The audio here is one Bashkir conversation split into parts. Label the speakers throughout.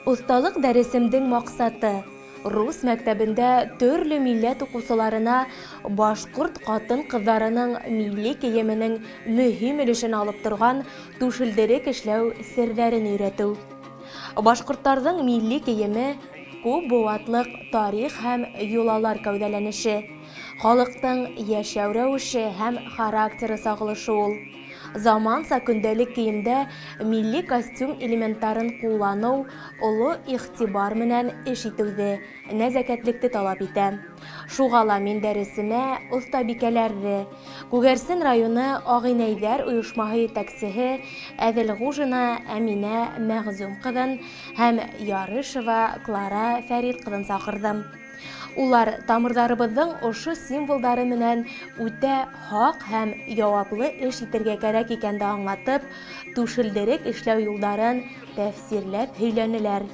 Speaker 1: Оҫталыҡ дәресемдең маҡсаты — рус мәктәбендә төрлө милләт уҡыусыларына башҡорт ҡатын-ҡыҙҙарының милли кейеменең мөһим өлөшөн алып торған түшелдерек эшләү серҙәрен өйрәтеү. Башҡорттарҙың милли кейеме күп быуатлыҡ тарих һәм йолалар кәүҙәләнеше, халыҡтың йәшәү рәүеше һәм характеры сағылышы ул. Заманса көндәлек кейемдә милли костюм элементтарын ҡулланыу оло иғтибар менән эш итеүҙе, нәзәкәтлекте талап итә. Шуға ла мин дәресемә оҫтабикәләрҙе, Күгәрсен районы Ағинәйҙәр ойошмаһы етәксеһе Әҙелғужина Әминә Мәғзүм ҡыҙын һәм Ярышева Клара Фәрит ҡыҙын саҡырҙым. Улар тамырҙарыбыҙҙың ошо символдары менән үтә һаҡ һәм яуаплы эш итергә кәрәк икәнде аңлатып, түшелдерек эшләү юлдарын тәфсирләп һөйләнеләр.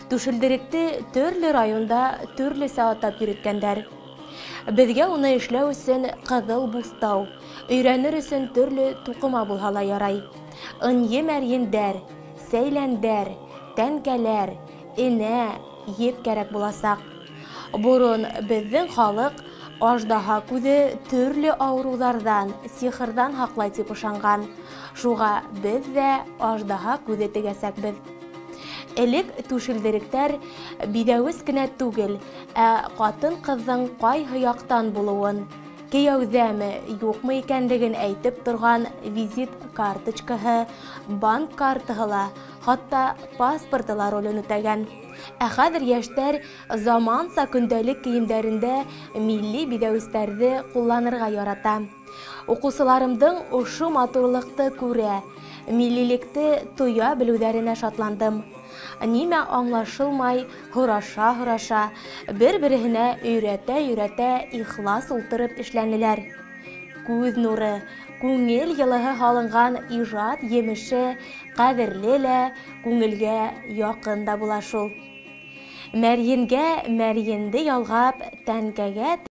Speaker 1: Түшелдеректе төрлө районда төрлөсә атап йөрөткәндәр. Беҙгә уны эшләү өсөн ҡыҙыл буҫтау, өйрәнер өсөн төрлө туҡыма булһа ла ярай. Ынйы мәрйендәр, сәйләндәр, тәнкәләр, энә, еп кәрәк буласаҡ. Борон беҙҙең халыҡ аждаһа күҙе төрлө ауырыуҙарҙан, сихырҙан һаҡлай тип ышанған. Шуға беҙ ҙә аждаһа күҙе тегәсәкбеҙ. Элек түшелдеректәр биҙәүес кенә түгел, ә ҡатын-ҡыҙҙың ҡайһы яҡтан булыуын, кейәүҙәме, юҡмы икәнлеген әйтеп торған визит карточкаһы, банк картаһы ла, хатта паспорты ла ролен үтәгән. Ә хәҙер йәштәр заманса көндәлек кейемдәрендә милли биҙәүестәрҙе ҡулланырға ярата. Уҡыусыларымдың ошо матурлыҡты күрә, миллилекте тоя белеүҙәренә шатландым. Нимә аңлашылмай, һораша-һораша, бер-береһенә өйрәтә-өйрәтә ихлас ултырып эшләнеләр. Күҙ нуры, күңел йылыһы һалынған ижад емеше ҡәҙерле лә, күңелгә яҡын да була шул. Мәрйенгә мәрйенде ялғап, тәнкәгә